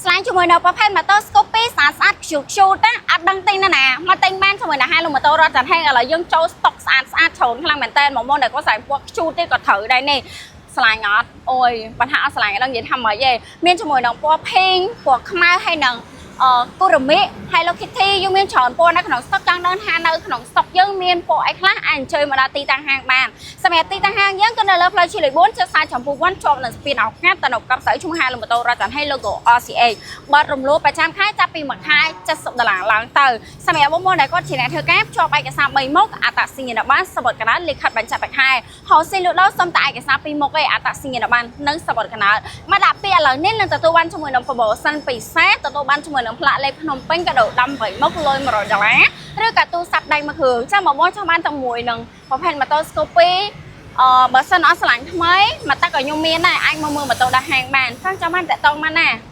ស្លាញ់ជាមួយនៅប្រភេទម៉ូតូ Scoopy ស្អាតស្អាត cute cute ណាអត់ដឹងទិញណាណាមកទិញបានជាមួយនឹងហាងលក់ម៉ូតូរត់ចាន់ហេងឥឡូវយើងចូលស្តុកស្អាតស្អាតច្រើនខ្លាំងមែនតើមកមកដែលគាត់ស្លាញ់ពណ៌ cute ទេក៏ត្រូវដែរនេះស្លាញ់អត់អូយបើថាអត់ស្លាញ់អត់ដឹងនិយាយថាម៉េចទេមានជាមួយនឹងពណ៌ pink ពណ៌ខ្មៅហើយនឹងអឺគូរ៉ូមី Hello Kitty យើងមានច្រើនពណ៌នៅក្នុងស្តុកចង់ដឹងថានៅក្នុងស្តុកយើងមានពណ៌អីខ្លះអាចអញ្ជើញមកដល់ទីតាំងហាងបានសម្រាប់ទីតាំងហាងយើងគឺនៅលើផ្លូវជាលេខ4ជិតផ្សារចំពោះ1ជាប់នឹងស្ពានឱកាសតនៅកប់ស្រូវឈ្មោះហាងលក់ម៉ូតូរ៉ាចាន់ហេ logo RCA បាត់រំលោះប្រចាំខែចាប់ពីមួយខែ70ដុល្លារឡើងទៅសម្រាប់បងប្អូនដែលគាត់ជាអ្នកធ្វើការភ្ជាប់ឯកសារ3មុខអត្តសញ្ញាណប័ណ្ណសំបុត្រកណ្ដាលលិខិតបញ្ជាក់ប្រាក់ខែហៅស៊ីលក់ដូរសុំតែឯកសារ2មុខឯអត្តសញ្ញាណប័ណ្ណនិងសំបុត្រកណ្ដាលមកដាក់ពាក្យឥឡូវនេះនឹងទទួលបានជាមួយនឹង promotion ពិសេសទទួលបានជាមួយនឹងផ្លាកលេខភ្នំពេញកាដូ18មុខលុយ100ដុល្លារឬក៏ទូរស័ព្ទដៃមួយគ្រឿងចាំបងប្អូនចង់បានតែមួយនឹងប្រភេទម៉ូតូ Scoopy អឺបើសិនអត់ស្រឡាញ់ថ្មីមកតាក៏ខ្ញុំមានដែរអាចមកមើលម៉ូតូដល់ហាងបានចង់ចាំបានតាក់តងមកណា។